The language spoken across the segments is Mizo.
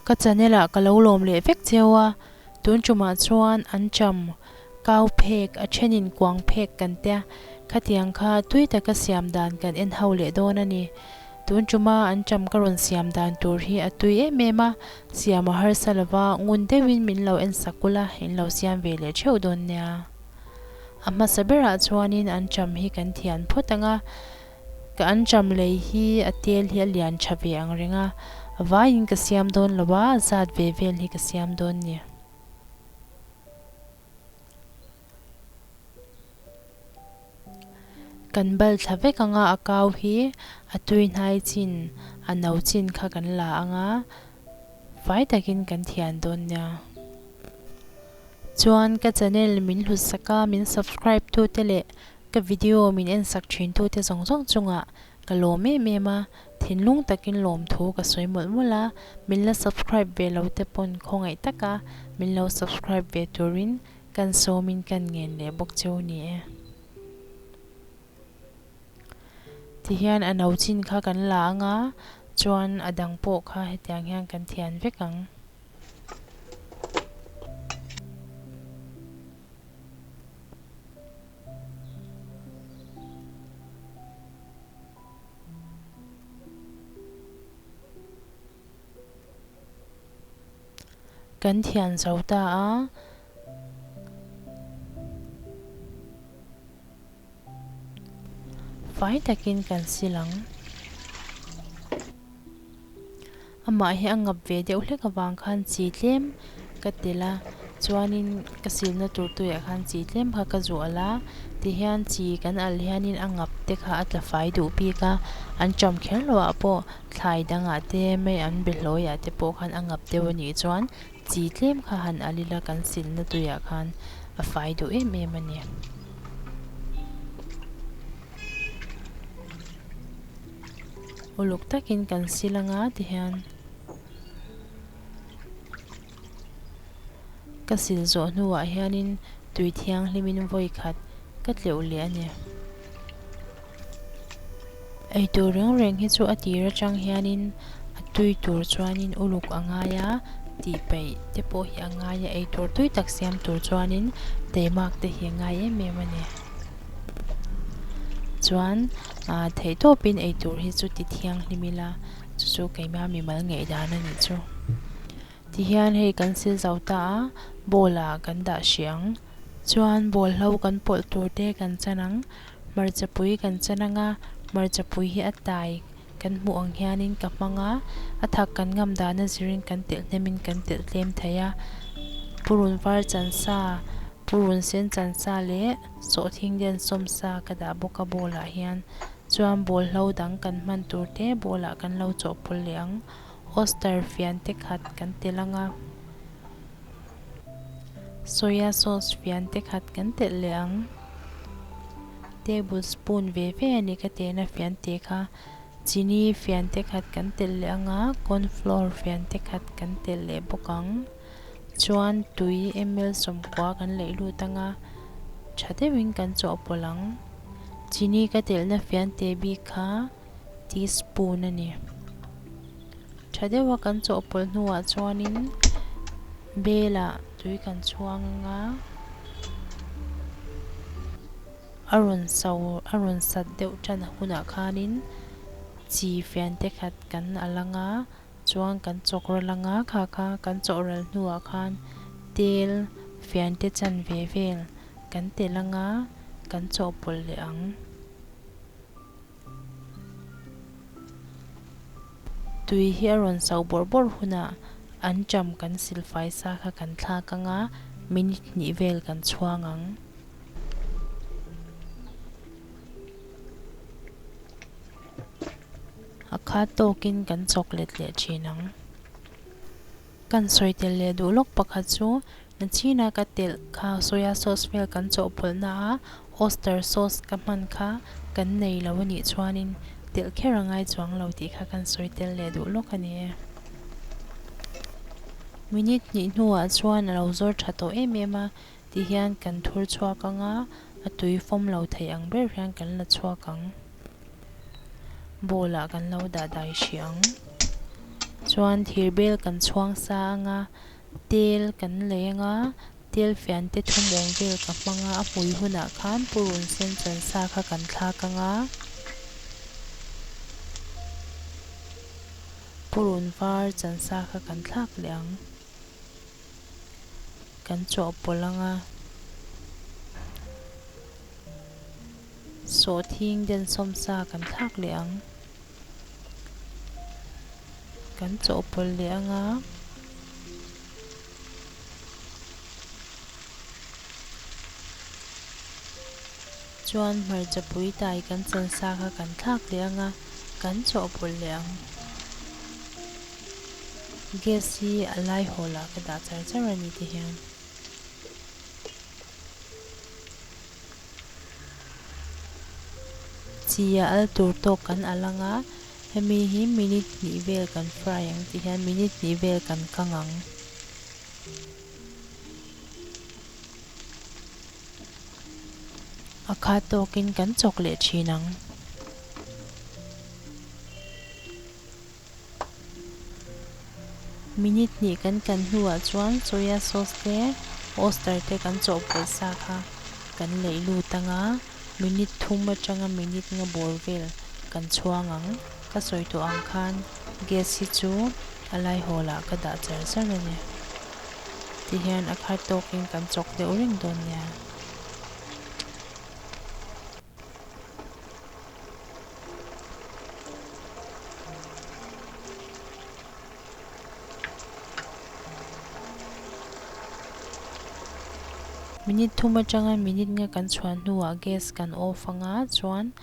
Ka channel ah ka lo lawm leh vek cheu a, tun tumah chuan an cham kau phek a thenin kuang phek kan tia, khatiang kha tui taka siam dan kan en ho leh dawn a ni. Tun tuma an cham ka rawn siam dan tur hi a tui em em a, siam a harsa lova ngun deuhin min lo en sak ula in lo siam ve leh theuh dawn nia. A hmasa berah chuanin an cham hi kan thian phawt ang a, Ka anṭam lei hi a tel hi a lian tha ve ang reng a, vaiin ka siam dawn lo a, zat ve vel hi ka siam dawn ni. Kan bal thla vek ang a, a kau hi a tui hnai chin, a no chin kha kan la ang a, fai takin kan thian dawn nia. Chuan ka channel min hlut sak a, min subscribe tute leh Ka video min en sak thin tute zawng zawng chungah ka lawm em em a, thinlung takin lawmthu ka sawi mawlh mawlh a, min la subscribe ve lo te pawn khawngaih taka min lo subscribe ve turin kan sawmin kan ngen leh bawk cheu ni e. Tihian a no chin kha kan la anga chuan a dang pawh kha hetiang hian kan thian vek ang. Kan thian zo ta a. Fai takin kan sil ang. Amah hi a ngap ve deuh hlek avang khan chi tlem ka tel a, chuanin ka silna tur tuiah khan chi tlem kha ka zual a, tihian chi kan al hianin a ngap te kha a tla fai duh bik a, an ṭam kher loh ah pawh thlai dangah te mai an be hlawiah te pawh khan a ngap deuh a nih chuan chi tlem kha han al ila kan silna tuiah khan a fai duh em em a ni. Uluk takin kan sil anga tihian ka sil zawh hnuah hianin tui thianghlimin vawi khat ka tleuh leh a ni. Eitur reng reng hi chu a tir atang hianin a tui tur chuanin uluk a ngai a, tih peih te pawh hi a ngai a, eitur tui tak siam tur chuanin teimak te hi a ngai em em a ni. Chuan ah theihtawpin eitur hi chu ti thianghlim ila chu chu keimah mimal ngaihdan a nih chu. Tihian hei kan sil zo ta a, bowl ah kan dah hrih ang. Chuan bawlhlo kan pawlh tur te kan chan ang, hmarcha pui kan chan ang a, hmarcha pui hi a tai kan hmuh ang hianin ka hmang a, a thak kan ngam dana zirin kan telh hnemin kan telh tlem thei a, purun var chan sa, purun sen chan sa leh sawhthing den sawm sa ka dah bawk a bowl ah hian chuan bawlhlo dang kan hman tur te bowl ah kan lo chawhpawlh leh ang, oyster fian te khat kan telh ang a. Soya sauce fian te khat kan telh leh ang. Table spoon ve ve a ni ka tena fian te kha. Chini fian te khat kan telh leh ang a, corn flour fian te khat kan telh leh bawk ang. Chuan tui ml sawmkua kan leih lut ang a, tha deuhin kan chawhpawlh ang. Chini ka telhna fian te bik kha teaspoon a ni. Tha deuha kan chawhpawlh hnuah chuanin belah tui kan chhuang ang a, a rawn so a rawn sat deuh tan hunah khanin chi fian te khat kan al ang a, chuan kan chawk ral ang a, kha kha kan chawh ral hnuah khan tel fian te chanve vel kan telh ang a, kan chawhpawlh leh ang. Tui hi a rawn so bawrh bawrh hunah an ṭam kan silfai sa kha kan thlak ang a, minute hnih vel kan chhuang ang. A khat tawkin kan chawk let leh ṭhin ang. Kan sawi tel leh duh lawk pakhat chu Nachina ka telh kha soya sauce vel kan chawhpawlhna a oyster sauce ka hman kha kan nei lo a nih chuanin telh kher a ngai chuang lo tih kha kan sawi tel leh duh lawk a ni e. Minute hnih hnuah chuan a lo zawr tha tawh em em a ti hian kan thur chhuak ang a, a tui fawm lo thei ang ber hian kan la chhuak ang. Bowl ah kan lo dah dai hrih ang. Chuan thirbel kan chhuang sa anga tel kan lei anga tel fian te thum awm vel ka hmang a, a hmui hunah khan purun sen chan sa kha kan thlak anga purun var chan sa kha kan thlak leh ang. Kan chawhpawlh anga sawhthing densawm sa kan thlak leh ang. Kan chawhpawlh leh anga chuan hmarcha pui tai kan chan sa kha kan thlak leh anga kan chawhpawlh leh ang. Gas hi a lai hawl ah ka dah char char a ni ti hian. Chi a al tur tawk kan al anga hemi hi minute hnih vel kan fry ang ti hian minute hnih vel kan kang ang. A khat tawkin kan chawk leh thin ang. Minute hnih kan kan hnuah chuan soya sauce te oyster te kan chawhpawlh sa kha kan leih lut anga minute thum atanga minute nga bawr vel kan chhuang ang. Ka sawi tawh ang khan gas hi chu a lai hawl ah ka dah char char a ni. Tihian a khat tawkin kan chawk deuh reng dawn nia. Minute thum atanga minute nga kan chhuah hnuah gas kan off anga chuan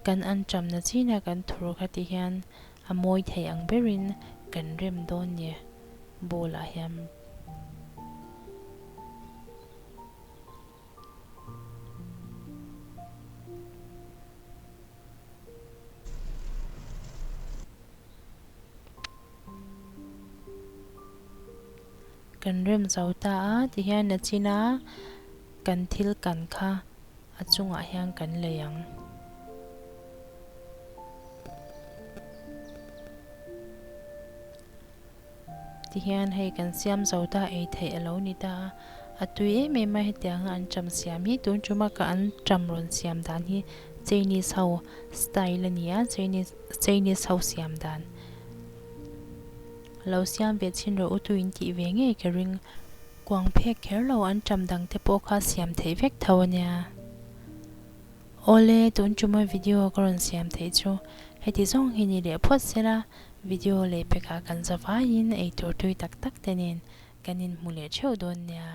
kan anṭamna chin a kan thur kha ti hian a mawi thei ang berin kan rem dawn ni bowl ah hian. Kan rem zo ta a tihian nachin a kan thil kan kha a chungah hian kan lei ang. Tihian hei kan siam zo ta ei theih a lo ni ta a, a tui em em a hetianga an ṭam siam hi tun ṭuma ka an ṭam rawn siam dan hi Chinese ho style a ni a Chinese Chinese ho siam dan lo siam ve chhin rawh u tuin tih ve ngei ka ring kuang phek kher lo an ṭam dang te pawh kha siam theih vek tho a nia. Awle tun ṭuma video ka rawn siam theih chu heti zawng hi ni leh phawt sela Video leh pekah kan zavaiin eitur tui tak tak te nen kan inhmu leh theuh dawn nia.